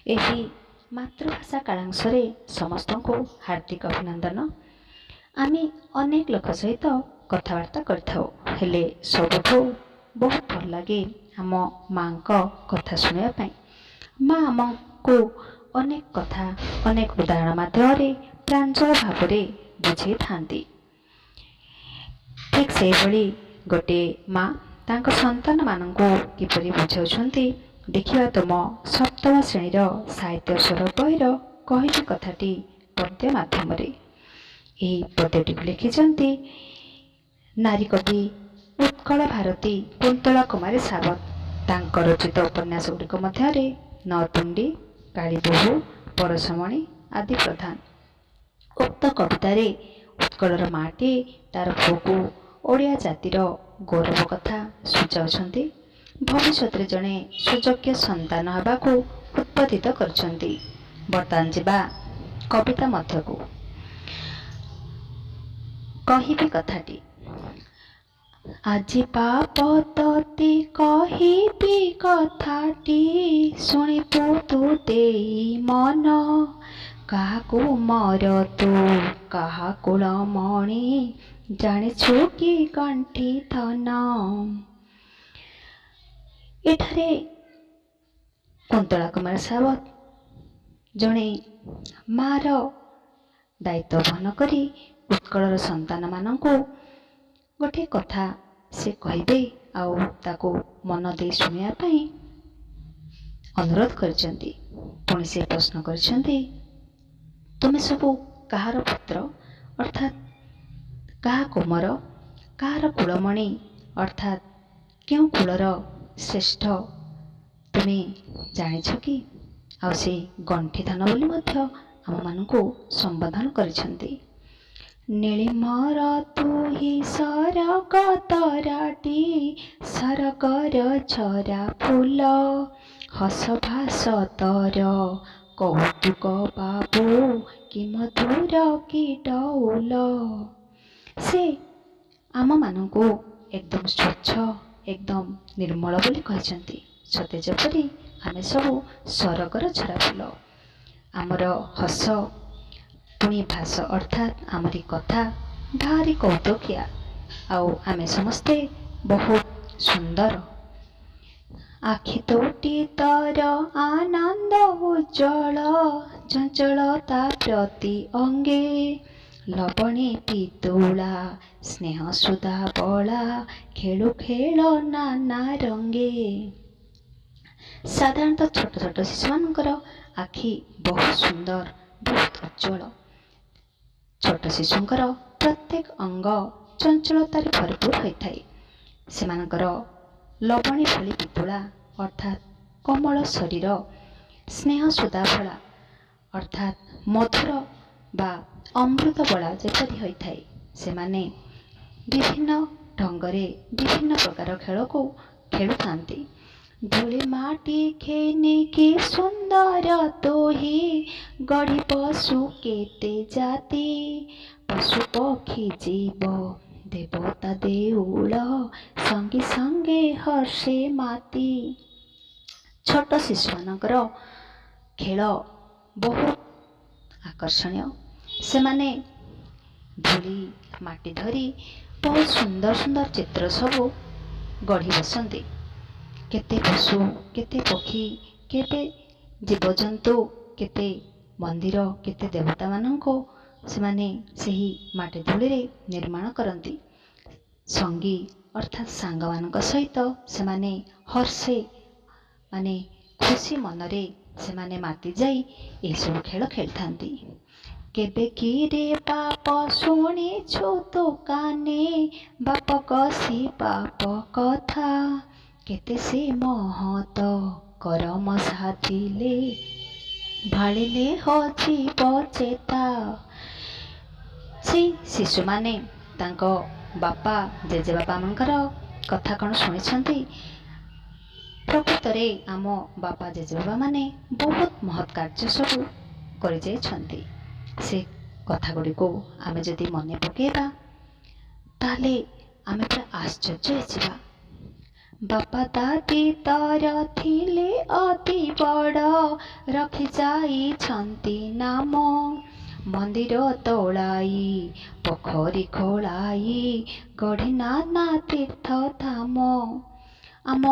ଏହି ମାତୃଭାଷା କାଳାଂଶରେ ସମସ୍ତଙ୍କୁ ହାର୍ଦ୍ଦିକ ଅଭିନନ୍ଦନ। ଆମେ ଅନେକ ଲୋକ ସହିତ କଥାବାର୍ତ୍ତା କରିଥାଉ, ହେଲେ ସବୁଠୁ ବହୁତ ଭଲ ଲାଗେ ଆମ ମାଆଙ୍କ କଥା ଶୁଣିବା ପାଇଁ। ମା ଆମକୁ ଅନେକ କଥା ଅନେକ ଉଦାହରଣ ମାଧ୍ୟମରେ ପ୍ରାଞ୍ଜଳ ଭାବରେ ବୁଝେଇଥାନ୍ତି। ଠିକ୍ ସେହିଭଳି ଗୋଟିଏ ମା ତାଙ୍କ ସନ୍ତାନମାନଙ୍କୁ କିପରି ବୁଝାଉଛନ୍ତି, ଦେଖିବା ତୁମ ସପ୍ତମ ଶ୍ରେଣୀର ସାହିତ୍ୟ ସ୍ୱର ବହିର କହିବି କଥାଟି ପଦ୍ୟ ମାଧ୍ୟମରେ। ଏହି ପଦ୍ୟଟିକୁ ଲେଖିଛନ୍ତି ନାରୀ କବି ଉତ୍କଳ ଭାରତୀ କୁନ୍ତଳା କୁମାରୀ ସାବତ। ତାଙ୍କ ରଚିତ ଉପନ୍ୟାସ ଗୁଡ଼ିକ ମଧ୍ୟରେ ନଅତୁଣ୍ଡି, କାଳୀବୋହୂ, ପରଶମଣି ଆଦି ପ୍ରଧାନ। ଉକ୍ତ କବିତାରେ ଉତ୍କଳର ମାଟିଏ ତାର ପୁଅକୁ ଓଡ଼ିଆ ଜାତିର ଗୌରବ କଥା ସୂଚାଉଛନ୍ତି, ଭବିଷ୍ୟତରେ ଜଣେ ସୁଯୋଗ୍ୟ ସନ୍ତାନ ହେବାକୁ ଉତ୍ପାଦିତ କରିଛନ୍ତି। ବର୍ତ୍ତମାନ ଯିବା କବିତା ମଧ୍ୟକୁ। କହିବି କଥାଟି। ଆଜି ପାପ ତତେ କହିବି କଥାଟି, ଶୁଣିବୁ ତୁ ଦେଇ ମନ। କାହାକୁ ମର ତୁ କାହା କୁଳମଣି, ଜାଣିଛୁ କି ଗଣ୍ଠି ଧନ? ଏଠାରେ କୁନ୍ତଳା କୁମାର ସାବତ ଜଣେ ମାର ଦାୟିତ୍ୱ ବହନ କରି ଉତ୍କଳର ସନ୍ତାନମାନଙ୍କୁ ଗୋଟିଏ କଥା ସେ କହିବେ ଆଉ ତାକୁ ମନ ଦେଇ ଶୁଣିବା ପାଇଁ ଅନୁରୋଧ କରିଛନ୍ତି। ପୁଣି ସେ ପ୍ରଶ୍ନ କରିଛନ୍ତି, ତୁମେ ସବୁ କାହାର ପୁତ୍ର, ଅର୍ଥାତ୍ କାହା କୁମର, କାହାର କୁଳମଣି, ଅର୍ଥାତ୍ କେଉଁ କୁଳର ଶ୍ରେଷ୍ଠ, ତୁମେ ଜାଣିଛ କି? ଆଉ ସେ ଗଣ୍ଠିଧନ ବୋଲି ମଧ୍ୟ ଆମମାନଙ୍କୁ ସମ୍ବୋଧନ କରିଛନ୍ତି। ନୀଳିମର ତୁହି ସରଗ ତରାଟି, ସରଗର ଝରା ଫୁଲ, ହସ ଭାସ ତର କୌତୁକ ବାବୁ, କି ମଧୁର କି ଡଉଲ। ସେ ଆମମାନଙ୍କୁ ଏକଦମ ସ୍ୱଚ୍ଛ, ଏକଦମ ନିର୍ମଳ ବୋଲି କହିଛନ୍ତି, ସତେ ଯେପରି ଆମେ ସବୁ ସରଗର ଝରା ଫୁଲ। ଆମର ହସ ପୁଣି ଭାସ, ଅର୍ଥାତ୍ ଆମରି କଥା ଭାରି କୌତୁକିଆ, ଆଉ ଆମେ ସମସ୍ତେ ବହୁତ ସୁନ୍ଦର। ଆଖି ଦୁଇଟି ତର ଆନନ୍ଦ ଉଜ୍ଜଳ, ଚଞ୍ଚଳତା ପ୍ରତି ଅଙ୍ଗେ, ଲବଣୀ ପିତୁଳା ସ୍ନେହ ସୁଧା ବଳା, ଖେଳୁ ଖେଳ ନାନା ରଙ୍ଗେ। ସାଧାରଣତଃ ଛୋଟ ଛୋଟ ଶିଶୁମାନଙ୍କର ଆଖି ବହୁତ ସୁନ୍ଦର, ବହୁତ ଉଜ୍ଜଳ। ଛୋଟ ଶିଶୁଙ୍କର ପ୍ରତ୍ୟେକ ଅଙ୍ଗ ଚଞ୍ଚଳତାରେ ଭରପୁର ହୋଇଥାଏ। ସେମାନଙ୍କର ଲବଣୀ ଭଳି ପିତୁଳା, ଅର୍ଥାତ୍ କୋମଳ ଶରୀର, ସ୍ନେହ ସୁଧା ଭଳା, ଅର୍ଥାତ୍ ମଧୁର ବା ଅମୃତ ବଳା ଯେପରି ହୋଇଥାଏ। ସେମାନେ ବିଭିନ୍ନ ଢଙ୍ଗରେ ବିଭିନ୍ନ ପ୍ରକାର ଖେଳକୁ ଖେଳୁଥାନ୍ତି। ଧୂଳି ମାଟି ଖେନି କି ସୁନ୍ଦର ତୁହି, ଗଢ଼ି ପଶୁ କେତେ ଜାତି, ପଶୁ ପକ୍ଷୀ ଜୀବ ଦେବତା ଦେଉଳ, ସଙ୍ଗେ ସଙ୍ଗେ ହର୍ଷେ ମାତି। ଛୋଟ ଶିଶୁମାନଙ୍କର ଖେଳ ବହୁତ ଆକର୍ଷଣୀୟ। ସେମାନେ ଧୂଳି ମାଟି ଧରି ବହୁତ ସୁନ୍ଦର ସୁନ୍ଦର ଚିତ୍ର ସବୁ ଗଢ଼ି ବସନ୍ତି। କେତେ ପଶୁ, କେତେ ପକ୍ଷୀ, କେତେ ଜୀବଜନ୍ତୁ, କେତେ ମନ୍ଦିର, କେତେ ଦେବତାମାନଙ୍କୁ ସେମାନେ ସେହି ମାଟି ଧୂଳିରେ ନିର୍ମାଣ କରନ୍ତି। ସଙ୍ଗୀ, ଅର୍ଥାତ୍ ସାଙ୍ଗମାନଙ୍କ ସହିତ ସେମାନେ ହର୍ଷେ, ମାନେ ଖୁସି ମନରେ ସେମାନେ ମାତି ଯାଇ ଏହିସବୁ ଖେଳ ଖେଳିଥାନ୍ତି। କେବେ କିରେ ପାପ ଶୁଣିଛୁ ତୁ କାନେ, ବାପ କଷି ପାପ କଥା, କେତେ ସେ ମହତ କରମ ସାଧିଲେ, ଭାଳିଲେ ହଜିବ ଚେତା। ସେଇ ଶିଶୁମାନେ ତାଙ୍କ ବାପା ଜେଜେବାପାମାନଙ୍କର କଥା କ'ଣ ଶୁଣିଛନ୍ତି? ପ୍ରକୃତରେ ଆମ ବାପା ଜେଜେବାପାମାନେ ବହୁତ ମହତ୍ କାର୍ଯ୍ୟ ସବୁ କରିଯାଇଛନ୍ତି। ସେ କଥା ଗୁଡ଼ିକୁ ଆମେ ଯଦି ମନେ ପକାଇବା, ତାହେଲେ ଆମେ ପୁରା ଆଶ୍ଚର୍ଯ୍ୟ ହେଇଯିବା। ବାପା ଦାଦି ତର ଥିଲେ ଅତି ବଡ଼, ରଖି ଯାଇଛନ୍ତି ନାମ। ମନ୍ଦିର ତୋଳାଇ ପୋଖରୀ ଖୋଳାଇ, ଗଢ଼ି ନାନା ତୀର୍ଥ ଧାମ। ଆମ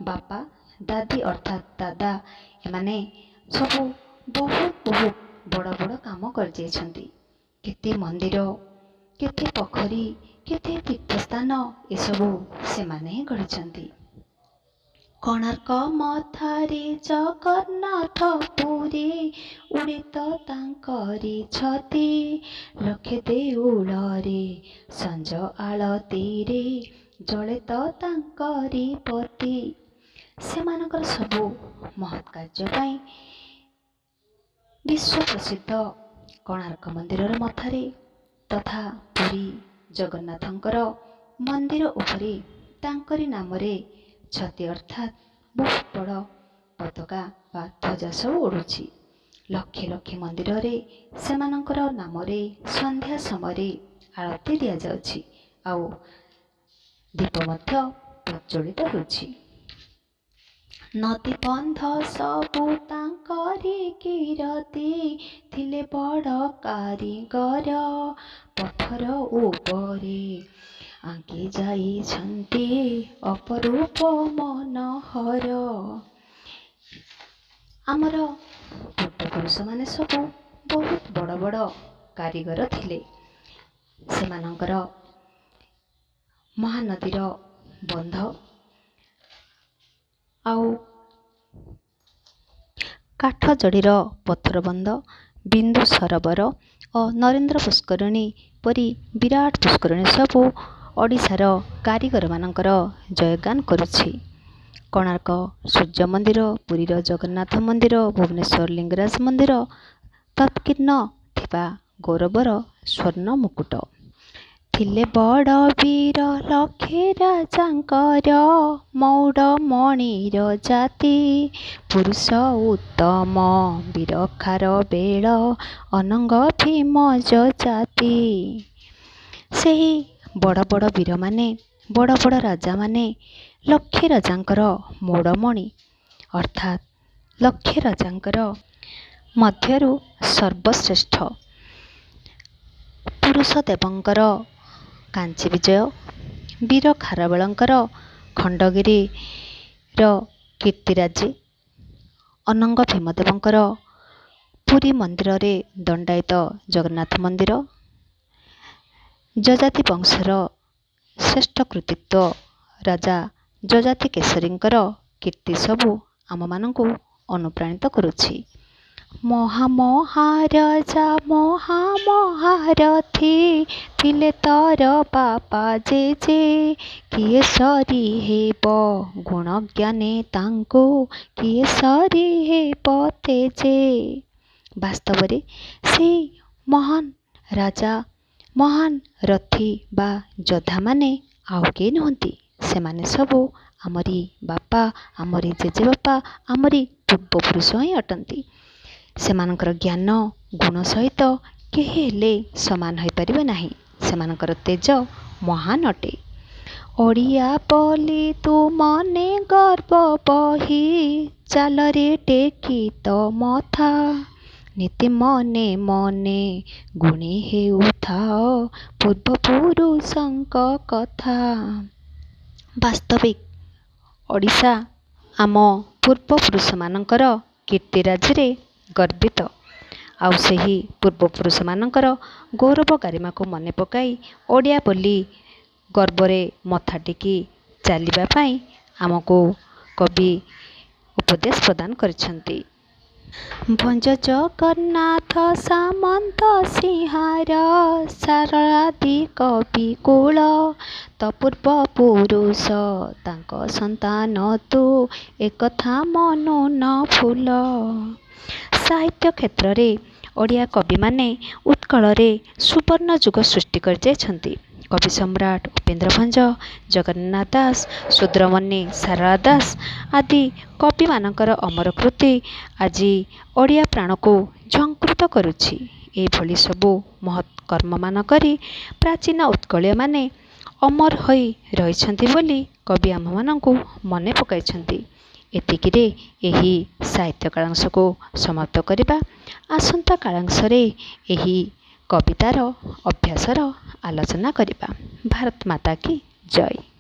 ବାପା ଦାଦି ଅର୍ଥାତ୍ ଦାଦା ଏମାନେ ସବୁ ବହୁତ ବହୁତ ବଡ଼ ବଡ଼ କାମ କରିଯାଇଛନ୍ତି। କେତେ ମନ୍ଦିର, କେତେ ପୋଖରୀ, କେତେ ତୀର୍ଥସ୍ଥାନ ଏସବୁ ସେମାନେ ହିଁ ଗଢ଼ିଛନ୍ତି। କୋଣାର୍କ ମଥାରେ ଜଗନ୍ନାଥ ପୁରୀ, ଉଡ଼େ ତ ତାଙ୍କରି ଛତି। ଲକ୍ଷେ ଦେଉଳରେ ସଞ୍ଜ ଆଳତୀରେ, ଜଳେ ତ ତାଙ୍କରି ପତି। ସେମାନଙ୍କର ସବୁ ମହତ୍ କାର୍ଯ୍ୟ ପାଇଁ ବିଶ୍ୱ ପ୍ରସିଦ୍ଧ କୋଣାର୍କ ମନ୍ଦିରର ମଥାରେ ତଥା ପୁରୀ ଜଗନ୍ନାଥଙ୍କର ମନ୍ଦିର ଉପରେ ତାଙ୍କରି ନାମରେ ଛତି ଅର୍ଥାତ୍ ବହୁତ ବଡ଼ ପତାକା ବା ଧ୍ୱଜା ସବୁ ଉଡ଼ୁଛି। ଲକ୍ଷେ ଲକ୍ଷେ ମନ୍ଦିରରେ ସେମାନଙ୍କର ନାମରେ ସନ୍ଧ୍ୟା ସମୟରେ ଆଳତୀ ଦିଆଯାଉଛି ଆଉ ଦୀପ ମଧ୍ୟ ପ୍ରଜ୍ୱଳିତ ହେଉଛି। ନଦୀ ବନ୍ଧ ସବୁ ତାଙ୍କରି କୀରତି, ଥିଲେ ବଡ଼ କାରିଗର। ପଥର ଉପରେ ଆଙ୍କି ଯାଇଛନ୍ତି ଅପରୂପ ମନୋହର। ଆମର ପୂର୍ବପୁରୁଷମାନେ ସବୁ ବହୁତ ବଡ଼ ବଡ଼ କାରିଗର ଥିଲେ। ସେମାନଙ୍କର ମହାନଦୀର ବନ୍ଧ ଆଉ କାଠଯୋଡ଼ିର ପଥର ବନ୍ଧ, ବିନ୍ଦୁ ସରୋବର ଓ ନରେନ୍ଦ୍ର ପୁଷ୍କରିଣୀ ପରି ବିରାଟ ପୁଷ୍କରିଣୀ ସବୁ ଓଡ଼ିଶାର କାରିଗରମାନଙ୍କର ଜୟଗାନ କରୁଛି। କୋଣାର୍କ ସୂର୍ଯ୍ୟ ମନ୍ଦିର, ପୁରୀର ଜଗନ୍ନାଥ ମନ୍ଦିର, ଭୁବନେଶ୍ୱର ଲିଙ୍ଗରାଜ ମନ୍ଦିର ତତ୍କୀର୍ଣ୍ଣ ଥିବା ଗୌରବର ସ୍ୱର୍ଣ୍ଣ ମୁକୁଟ। ଥିଲେ ବଡ଼ ବୀର ଲକ୍ଷେ ରାଜାଙ୍କର, ମଉଡ଼ମଣିର ଜାତି। ପୁରୁଷ ଉତ୍ତମ ବୀର ଖାରବେଳ, ଅନଙ୍ଗ ଭୀମ ଯଯାତି। ସେହି ବଡ଼ ବଡ଼ ବୀରମାନେ, ବଡ଼ ବଡ଼ ରାଜାମାନେ ଲକ୍ଷେ ରାଜାଙ୍କର ମଉଡ଼ମଣି ଅର୍ଥାତ୍ ଲକ୍ଷେ ରାଜାଙ୍କର ମଧ୍ୟରୁ ସର୍ବଶ୍ରେଷ୍ଠ। ପୁରୁଷ ଦେବଙ୍କର କାଞ୍ଚି ବିଜୟ, ବୀର ଖାରବେଳଙ୍କର ଖଣ୍ଡଗିରିର କୀର୍ତ୍ତିରାଜି, ଅନଙ୍ଗ ଭୀମଦେବଙ୍କର ପୁରୀ ମନ୍ଦିରରେ ଦଣ୍ଡାୟିତ ଜଗନ୍ନାଥ ମନ୍ଦିର, ଯଯାତି ବଂଶର ଶ୍ରେଷ୍ଠ କୃତିତ୍ୱ ରାଜା ଯଯାତି କେଶରୀଙ୍କର କୀର୍ତ୍ତି ସବୁ ଆମମାନଙ୍କୁ ଅନୁପ୍ରାଣିତ କରୁଛି। ମହା ମହାରାଜା ମହା ମହାରଥୀ, ଥିଲେ ତୋର ବାପା ଜେଜେ। କିଏ ସରି ହେବ ଗୁଣ ଜ୍ଞାନେ ତାଙ୍କୁ, କିଏ ସରି ହେବ ତେଜେ। ବାସ୍ତବରେ ସେଇ ମହାନ ରାଜା, ମହାନ ରଥୀ ବା ଯୋଦ୍ଧାମାନେ ଆଉ କେହି ନୁହନ୍ତି, ସେମାନେ ସବୁ ଆମରି ବାପା, ଆମରି ଜେଜେବାପା, ଆମରି ପୂର୍ବପୁରୁଷ ହିଁ ଅଟନ୍ତି। ସେମାନଙ୍କର ଜ୍ଞାନ ଗୁଣ ସହିତ କେହି ହେଲେ ସମାନ ହୋଇପାରିବେ ନାହିଁ। ସେମାନଙ୍କର ତେଜ ମହାନ ଅଟେ। ଓଡ଼ିଆ ବୋଲି ତୁ ମନେ ଗର୍ବ ବହି, ଚାଲରେ ଟେକି ତୋ ମଥା। ନିତି ମନେ ମନେ ଗୁଣି ହେଉଥାଅ ପୂର୍ବପୁରୁଷଙ୍କ କଥା। ବାସ୍ତବିକ ଓଡ଼ିଶା ଆମ ପୂର୍ବପୁରୁଷମାନଙ୍କର କୀର୍ତ୍ତିରାଜିରେ ଗର୍ବିତ। ଆଉ ସେହି ପୂର୍ବପୁରୁଷମାନଙ୍କର ଗୌରବ ଗାରିମାକୁ ମନେ ପକାଇ ଓଡ଼ିଆ ବୋଲି ଗର୍ବରେ ମଥା ଟେକି ଚାଲିବା ପାଇଁ ଆମକୁ କବି ଉପଦେଶ ପ୍ରଦାନ କରିଛନ୍ତି। ଭଞ୍ଜ ଜଗନ୍ନାଥ ସାମନ୍ତ ସିଂହାର, ଶାରଳାଦି କବି କୂଳ। ତ ପୂର୍ବ ପୁରୁଷ ତାଙ୍କ ସନ୍ତାନ ତୁ, ଏକଥା ମନୁ ନ ଭୁଲ। ସାହିତ୍ୟ କ୍ଷେତ୍ରରେ ଓଡ଼ିଆ କବିମାନେ ଉତ୍କଳରେ ସୁବର୍ଣ୍ଣ ଯୁଗ ସୃଷ୍ଟି କରିଯାଇଛନ୍ତି। କବି ସମ୍ରାଟ ଉପେନ୍ଦ୍ର ଭଞ୍ଜ, ଜଗନ୍ନାଥ ଦାସ, ଶୂଦ୍ରମୁନି ସାରଳା ଦାସ ଆଦି କବିମାନଙ୍କର ଅମର କୃତି ଆଜି ଓଡ଼ିଆ ପ୍ରାଣକୁ ଝଙ୍କୃତ କରୁଛି। ଏଇଭଳି ସବୁ ମହତ୍ କର୍ମମାନ କରି ପ୍ରାଚୀନ ଉତ୍କଳୀୟମାନେ ଅମର ହୋଇ ରହିଛନ୍ତି ବୋଲି କବି ଆମ୍ଭମାନଙ୍କୁ ମନେ ପକାଇଛନ୍ତି। ଏତିକିରେ ଏହି ସାହିତ୍ୟ କାଳାଂଶକୁ ସମାପ୍ତ କରିବା। ଆସନ୍ତା କାଳାଂଶରେ ଏହି କବିତାର ଅଭ୍ୟାସର ଆଲୋଚନା କରିବା। ଭାରତ ମାତା କି ଜୟ।